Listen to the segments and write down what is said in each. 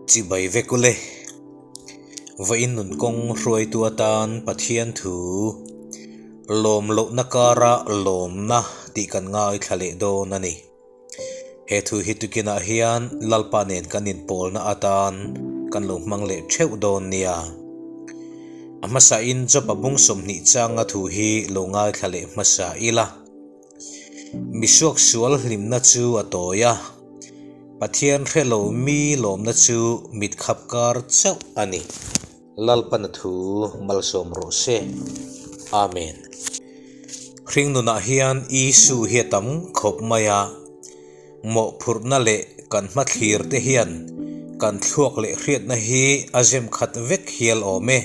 Chibai vek ule. Vawiin nun kawng hruaitu atan Pathian thu lawm lohna kara lawmna tih kan ngaithla leh dawn a ni. He thu hi tukinah hian Lalpa nen kan inpawlna atan kan lo hmang leh theuh dawn nia. A hmasain Job-a bung 20 changa thu hi lo ngaithla leh hmasa ila. Misuak sual hlimna chu a tawi a, Pathian hre lo mi lawmna chu mit khap kar chauh a ni. Lalpana thu malsawm rawh se. Amen. Hring nunah hian Isu hi a tam khawp mai a, mawhphurhna leh kan hmathlir te hian kan thluak leh hriatna hi a zem khat vek hial awm e.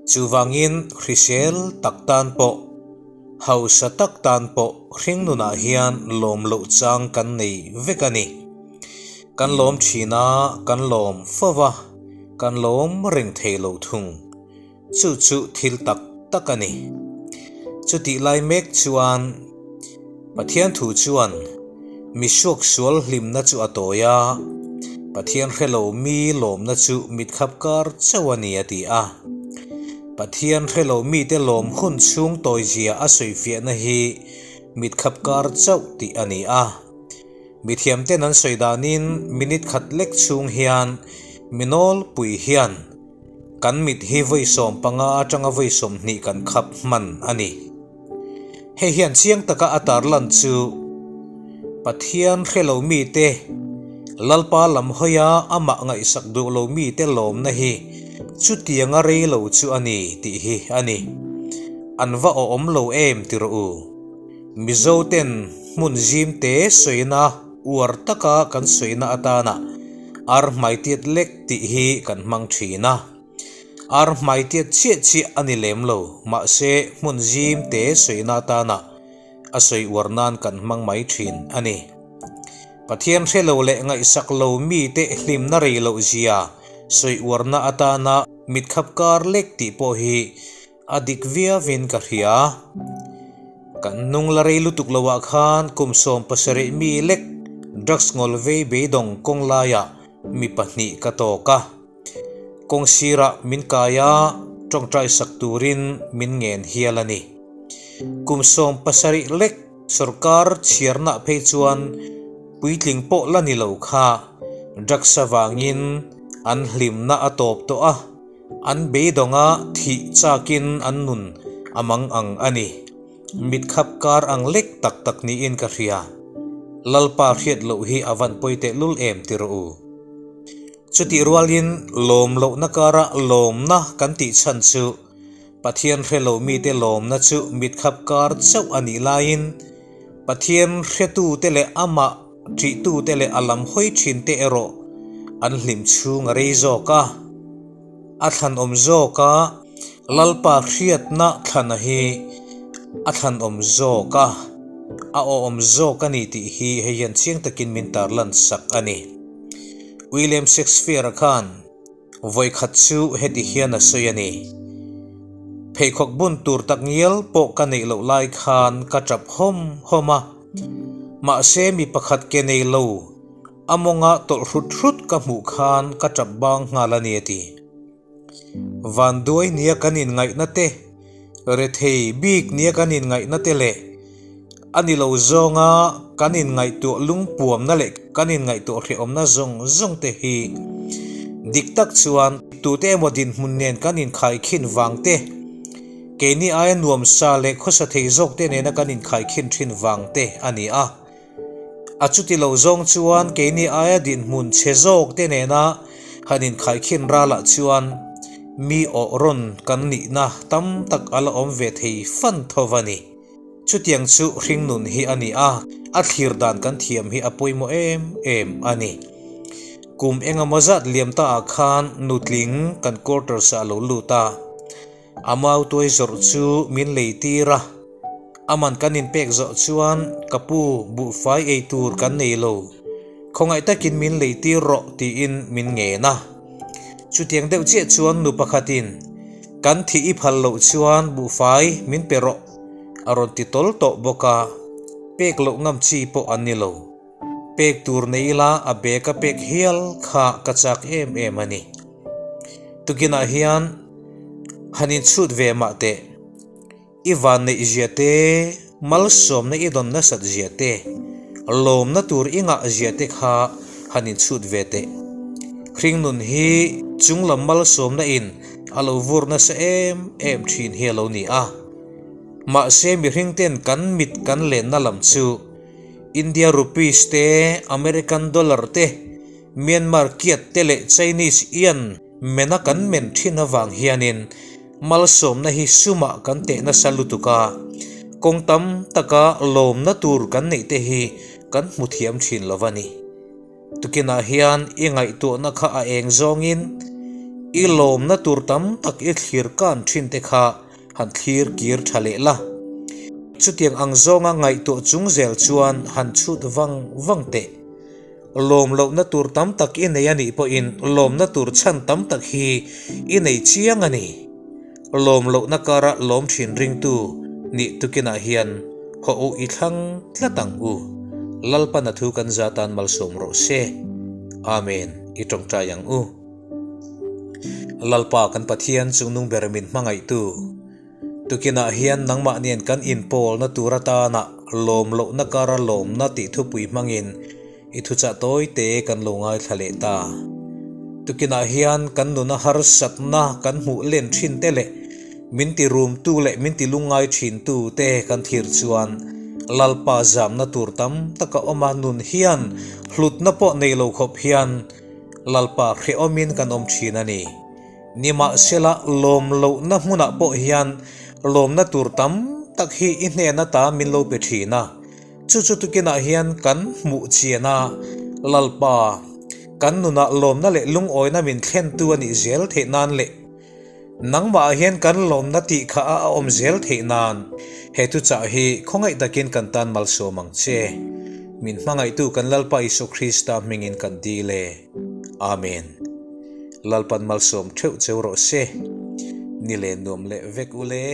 Chuvangin hrisel tak tan pawh, hausa tak tan pawh hring nunah hian lawm loh chang kan nei vek a ni. Kan lawm thin a, kan lawm fo va, kan lawm reng thei lo thung. Chu chu thil tak tak a ni. Chutih lai mek chuan Pathian thu chuan mi suaksual hlimna chu a tawi a, Pathian hre lo mi lawmna chu mitkhap kar chauh a ni a ti a. Pathian hre lo mite lawm hun chhung tawizia a sawifiahna hi mitkhap kar chauh tih a ni a. Mithiamten an sawi danin minute khat lek chhung hian mi nawlpui hian kan mit hi vawi 15 atanga vawi 20 kan khap hman a ni. Hei hian chiang taka a tarlan chu Pathian hre lo mite, Lalpa lam hawia amah ngaihsak duh lo mite lawmna hi chutianga rei lo chu a ni tih hi a ni. An va awm lo em ti rawh u. Mizo ten hmun zim te sawina uar taka kan sawina atana ar hmai tiat lek tih hi kan hmang thin a. Ar hmai tiat chiah chiah a ni lem lo, mahse hmun zim te sawina atana a sawi uar nan kan hmang mai thin a ni. Pathian hre lo leh ngaihsak lo mite hlimna rei loh zia sawi uarna atana mitkhap kar lek tih pawh hi a dik viauin ka hria. Kan hnung la rei lutuk loah khan kum 17 mi lek drugs ngawl vei beidawng kawng laiah mi pahnih ka tawk a. Kawng sirah min kai a, tawngtai sak turin min ngen hial a ni. Kum 17 lek sorkar chhiarna phei chuan puitling pawh la ni lo kha drugs avangin an hlimna a tawp tawh a, an beidawnga thih chakin an nun a mang ang a ni. Mitkhap kar ang lek tak tak niin ka hria. Lalpa hriat loh hi a van pawi teh lul em ti rawh u. Chutih rualin lawm lohna kara lawmna kan tih chhan chu Pathian hre lo mite lawmna chu mitkhap kar chauh a nih laiin Pathian hretute leh amah ṭihtute leh a lam hawi ṭhinte erawh an hlim chhung a rei zawk a. A thlanawm zawk a, Lalpa hriatna thlana hi a thlanawm zawk a, a awhawm zawk a ni tih hi hei hian chiang takin min tarlan sak a ni. William Shakespeare-a khan vawi khat chu heti hian a sawi a ni, Pheikhawk bun tur tak ngial pawh ka neih loh lai khan ka tap hawm hawm a, mahse mi pakhat ke nei lo a mawnga tawlh hrut hrut ka hmuh khan ka tap bang nghal a ni a ti. Vanduai nia kan inngaihna te, rethei bik nia kan inngaihna te leh a ni lo zawnga kan inngaihtuah lungpuamna leh kan inngaihtuah hrehawmna zawng zawng te hi dik tak chuan tute emaw dinhmun nen kan inkhaikhin vang te, keini aia nuamsa leh khawsa thei zawk te nena kan inkhaikhin thin vang te a ni a. A chuti lo zawng chuan keini aia dinhmun chhe zawk te nena han inkhaikhin ralah chuan mi awh rawn kan nihna tam tak a la awm ve thei fan tho a ni. Chutiang chu hring nun hi a ni a, a thlir dan kan thiam hi a pawimawh em em a ni. Kum engemaw zat liam ta ah khan nutling kan quarters ah a lo lut a, a mau tuai zawrh chu min lei tir a, a man kan inpek zawh chuan ka pu buhfai ei tur kan nei lo, khawngaih takin min lei tir rawh tiin min ngen a. Chutiang deuh chiah chuan nu pakhatin kan thih i phal loh chuan buhfai min pe rawh a rawn ti tawl tawh bawk a, pek loh ngam chi pawh an ni lo. Pek tur nei ila a bag a pek hial kha ka chak em em a ni. Tukinah hian han inchhut ve mah teh. I vanneih zia te, malsawmna i dawn nasat zia te, lawmna tur i ngah zia te kha han inchhut ve teh. Hringnun hi chunglam malsawmna in a lo vur nasa em em thin hi a lo ni a. Mahse mihring ten kan mit kan lenna lam chu India rupees te, American dollar te, Myanmar kyat te leh Chinese yuan mena kan men thin avang hianin Malsawmna hi sumah kan teh nasa lutuk a, kawng tam taka lawmna tur kan neih te hi kan hmu thiam thin lo a ni. Tukinah hian i ngaihtuahna kha a eng zawngin i lawmna tur tam tak i thlir kan thin te kha han thlir kir tha leh la. Chutiang ang zawnga ngaihtuah chung zel chuan han chhut vang vang teh. Lawm lohna tur tam tak i nei a nih pawhin lawmna tur chhan tam tak hi i nei chiang a ni. Lawm lohna kara lawm thin ringtu nih tukinah hian haw u i thlang tlat ang u. Lalpan a thu kan za tan malsawm rawh se. Amen. I tawngtai ang u. Lalpa kan Pathian chungnung ber min hmangaihtu. Tukinah hian nangmah nen kan inpawlna tur atana lawm lohna kara lawmna tih thupui hmangin i thuchah tawi te kan lo ngaithla leh ta. Tukinah hian kan nuna harsatna kan hmuh len thin te leh min ti rumtu leh min ti lungngai thintu te kan thlir chuan Lalpa zamna tur tam taka awma nun hian hlutna pawh nei lo khawp hian Lalpa hrehawmin kan awm thin a ni. Nimahsela, lawm lohna hmunah pawh hian lawmna tur tam tak hi i hnen ata min lo pe thin a. Chu chu tukinah hian kan hmuh chian a, Lalpa, kan nunah lawmna leh lungawina min thlentu a nih zel theih nan leh nangmahah hian kan lawmna tih kha a awm zel theih nan he thuchah hi khawngaih takin kan tan malsawm ang che. Min hmangaihtu kan Lalpa Isua Krista hmingin kan dil e. Amen. Lalpan malsawm theuh cheu rawh se. Ni leh nuam leh vek u le.